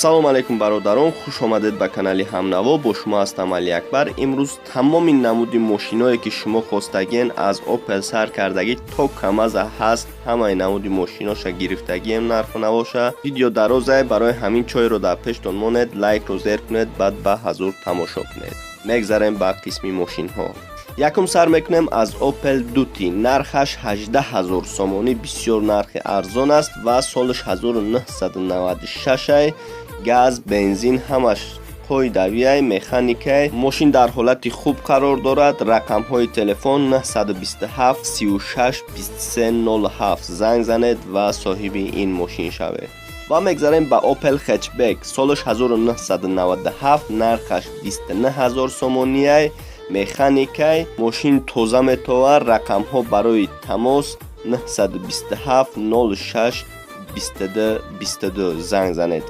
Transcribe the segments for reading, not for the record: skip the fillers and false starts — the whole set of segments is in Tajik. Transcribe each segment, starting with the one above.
Салом алейкум, бародарон, хуш омадед ба канали Ҳамнаво. Бо шумо ҳастам Алиакбар. Имрӯз тамоми намуди мошиное, ки шумо хостагиен, аз Опел сар кардагӣ то Камаза ҳаст, ҳамаи намуди мошиноша гирифтагием, нарху навоша. Видео дарозае, барои ҳамин чойро дар пештон монед, лайкро зер кунед, баъд ба ҳазур тамошо кунед. Мегзарем ба қисми мошинҳо. Якум сар мекунем аз Опел Дути. Нархаш 18 000 сомонӣ, бисёр нархи арзон аст ва солаш 1996, газ, бензин ҳамаш қоидавиай, механикай. Мошин дар ҳолати хуб қарор дорад. Рақамҳои телефон 927 36 23 07. Занг занед ва соҳиби ин мошин шавед. Ва мегзарем ба Опел Хэтчбек, солаш 1997, нархаш 29 000 сомониай, механикай, мошин тоза метовар. Рақамҳо барои тамос 927 06 22 22. Занг занед.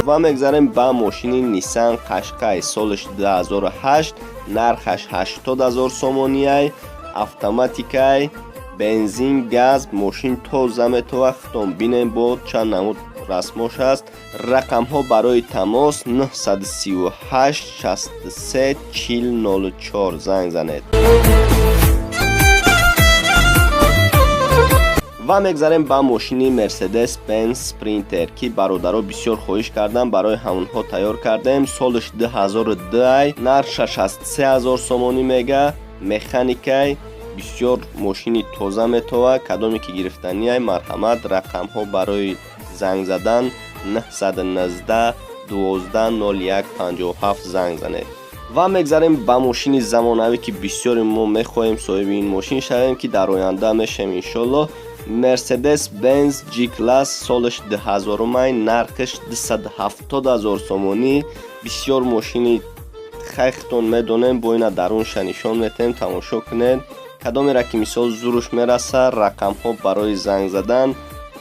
Ва мегзарем ба мошини Ниссан Қашқай, солаш 2008, нархаш 80 000 сомониай, автоматикай, бензин, газ, мошин тоза метова. Худтон бинем, бо чанд намуд расмош аст. Рақамҳо барои тамос 938 63 40 04. Занг занед. Ва мегзарем ба мошини Мерседес Бенз Спринтер, ки бародаро бисёр хоҳиш кардам, барои ҳамонҳо тайёр кардем. Солаш 2002, нархша 63 000 сомонӣ мега, механикай, бисёр мошини тоза метова. Кадоме ки гирифтаниай, марҳамат. Рақамҳо барои занг задан 919 12 01 57. Занг занед. Ва мегзарем ба мошини замонавӣ, ки бисёри мо мехоҳем соҳиби ин мошин шавем, ки дар оянда мешавем, иншоллоҳ. Мерседес Бенз G класс, солаш 2000, нархаш 270 000 сомонӣ. Бисёр мошини хайхтон медонем, бо ина дарунша нишон метем, тамошо кунед. Кадомера ки мисол зуруш мераса, рақамҳо барои занг задан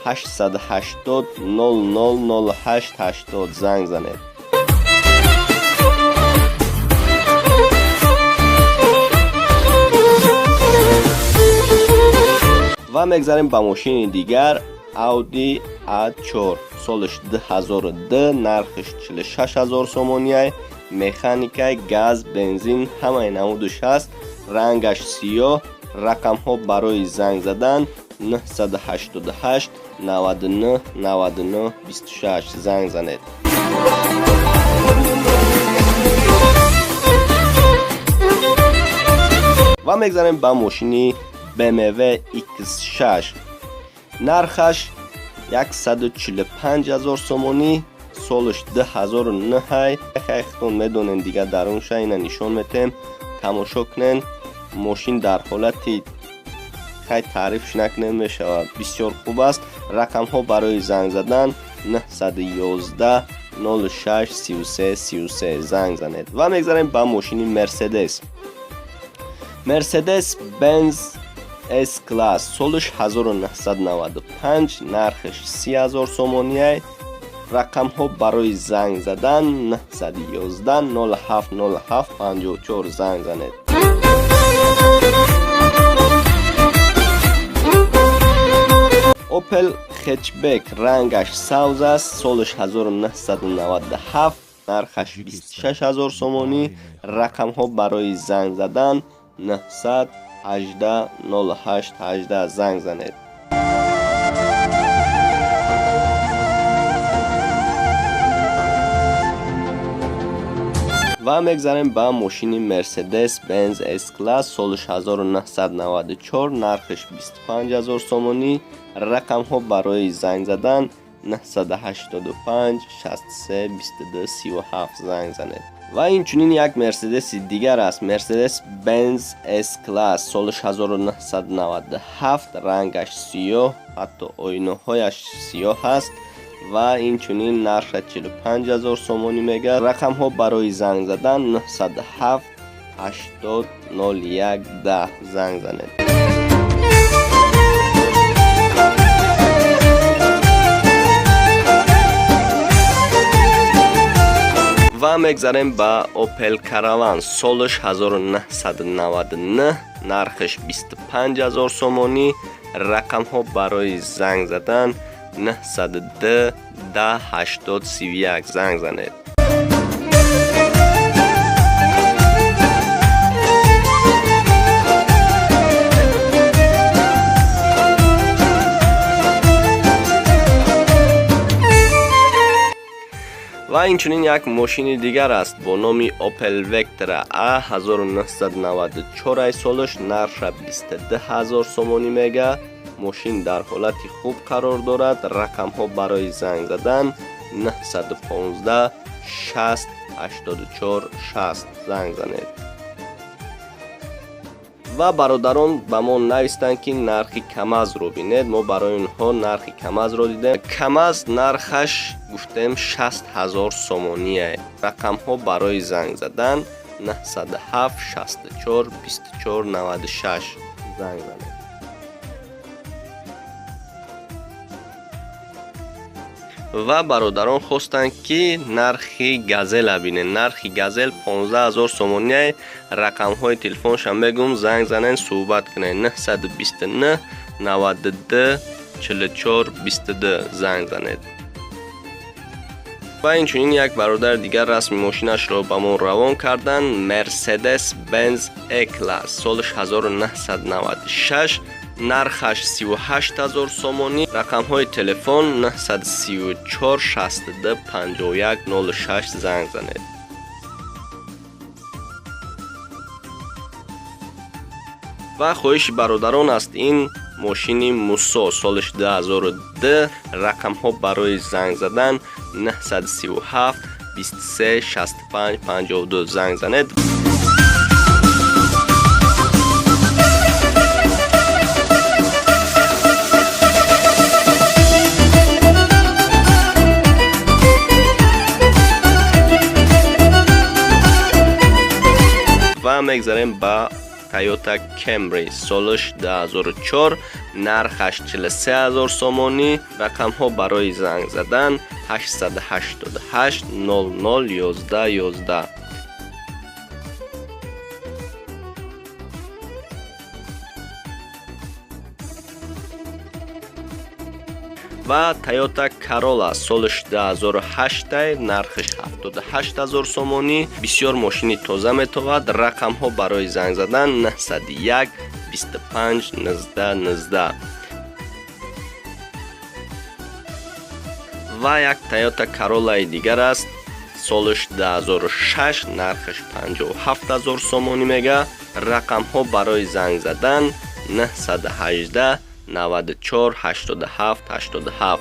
880 00 08 80. Занг занед. Ва мегзарем ба мошини дигар, Audi A4, солаш 2002, нархаш 46 000 сомониай, механикай, газ, бензин ҳамаи намудаш ҳаст, рангаш сиёҳ. Рақамҳо барои занг задан 988 99 99 26. Занг занед. Ва мегзарем ба мошини BMW X6, нархаш 145 000 сомонӣ, солаш 2009. Хайхтон медонем, дигар дарунша ина нишон метем, тамошо кунен. Мошин дар ҳолати хай, таърифш накунем мешавад, бисёр хуб аст. Рақамҳо барои занг задан 911 06 33 33. Занг занед. Ва мегзарем ба мошини Мерседес Бенз С класс, солаш 1995, нархаш 30 000 сомониай. Рақамҳо барои занг задан 911 07 07 54. Занг занед. Опел Хэтчбек, рангаш сабз аст, солаш 1997, нархаш 26 000 сомонӣ. Рақамҳо барои занг задан 918 08 18. Занг занед. Ва мегзарем ба мошини Мерседес Бенз С класс, солаш 1994, нархаш 25 000 сомонӣ. Рақамҳо барои занг задан 985 63 22 37. Занг занед. Ва инчунин як Мерседеси дигар аст, Мерседес Бенз С класс, солаш 1997, рангаш сиёҳ, ҳатто оинаҳояш сиёҳ аст ва инчунин нарха 45 000 сомонӣ мегардад. Рақамҳо барои занг задан 907 80 01 10. Занг занед. Мегзарем ба Opel Caravan, солаш 1999, нархаш 25 000 сомонӣ. Рақамҳо барои занг задан 902 10 80 31, занг занед. Ва инчунин як мошини дигар аст бо номи Opel Vectra A, 1994 солаш, нарха 22 000 сомонӣ мега. Мошин дар ҳолати хуб қарор дорад. Рақамҳо барои занг задан 915 60 84 60, занг занед. Ва бародарон ба мо навистанд, ки нархи Камазро бинед. Мо барои онҳо нархи Камазро дидем. Камаз нархаш гуфтем 60 000 сомоние. Рақамҳо барои занг задан 907 64 24 96, занг занед. Ва бародарон хостанд, ки нархи Газела бинед. Нархи Газел 15 000 сомоние. Рақамҳои телефоншам мегӯм, занг занед, суҳбат кунед: 929 92 44 22, занг занед. Ва инчунин як бародари дигар расми мошинашро ба мо равон карданд: Мерседес Бенз Е класс, солаш 1996, нархаш 38 000 сомонӣ. Рақамҳои телефон 934 62 51 06, занг занед. Ва хоҳиши бародарон аст ин мошини Мусо, солаш 2002. Рақамҳо барои занг задан 937 23 65 52, занг занед. Ва мегзарем ба Toyota Camry, солаш 2004, нархаш 43 000 сомонӣ. Рақамҳо барои занг задан 888 00 11 11. Ва Toyota Corolla, солаш 2008, нархаш 78 000 сомонӣ. Бисёр мошини тоза метовад. Рақамҳо барои занг задан 901 25 19 19. Ва як Toyota Corolla дигар аст, солаш 2006, нархаш 57 000 сомонӣ мега. Рақамҳо барои занг задан 918 94 87 87.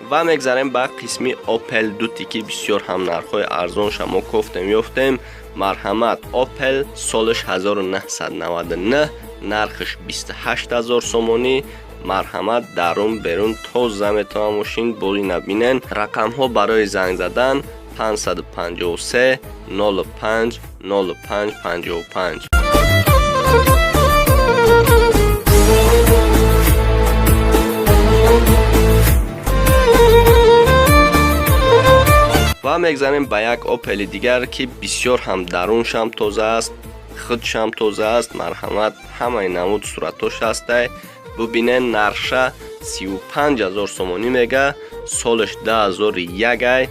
Ва мегзарем ба қисми Opel Duty, ки бисёр ҳам нархҳои арзонша мо кофтем, ёфтем. Марҳамат, Opel, солаш 1999, нархаш 28 000 сомонӣ. Марҳамат, дарун берун тоза метавон мошин бози набинен. Рақамҳо барои занг задан 553 05 05 55. Ва мегзарем ба як Опели дигар, ки бисёр ҳам даруншам тоза аст, худшам тоза аст. Марҳамат, ҳамаи намуд суратош ҳастай, бубинен. Нархша 35 000 сомонӣ мега, солаш 2001 ай.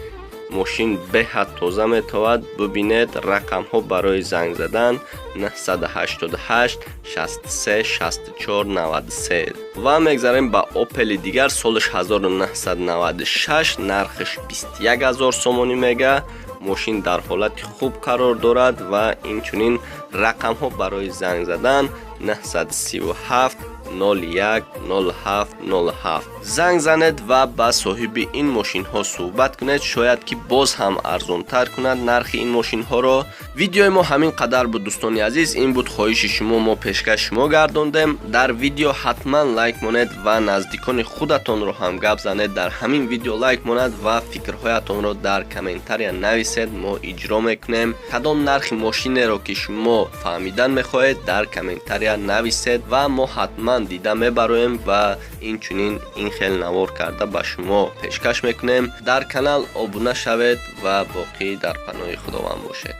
Мошин беҳад тоза метавад, бубинед. Рақамҳо барои занг задан 988 63 64 93. Ва мегзарем ба Опели дигар, солаш 1996, нархаш 21 000 сомонӣ мега. Мошин дар ҳолати хуб қарор дорад. Ва инчунин рақамҳо барои занг задан 937 01 07 07. Занг занед ва ба соҳиби ин мошинҳо суҳбат кунед, шояд ки боз ҳам арзонтар кунад нархи ин мошинҳоро. Видеои мо ҳамин қадар буд, дӯстони азиз. Ин буд хоҳиши шумо, мо пешкаш шумо гардондем. Дар видео ҳатман лайк монед ва наздикони худатонро ҳам гап занед, дар ҳамин видео лайк монад ва фикрҳоятонро дар комментария нависед, мо иҷро мекунем. Кадом нархи мошинеро ки шумо фаҳмидан мехоҳед, дар комментария нависед ва мо ҳатман дида мебароем ва инчунин ин хел навор карда ба шумо пешкаш мекунем. Дар канал обуна шавед ва боқӣ дар паноҳи Худованд бошед.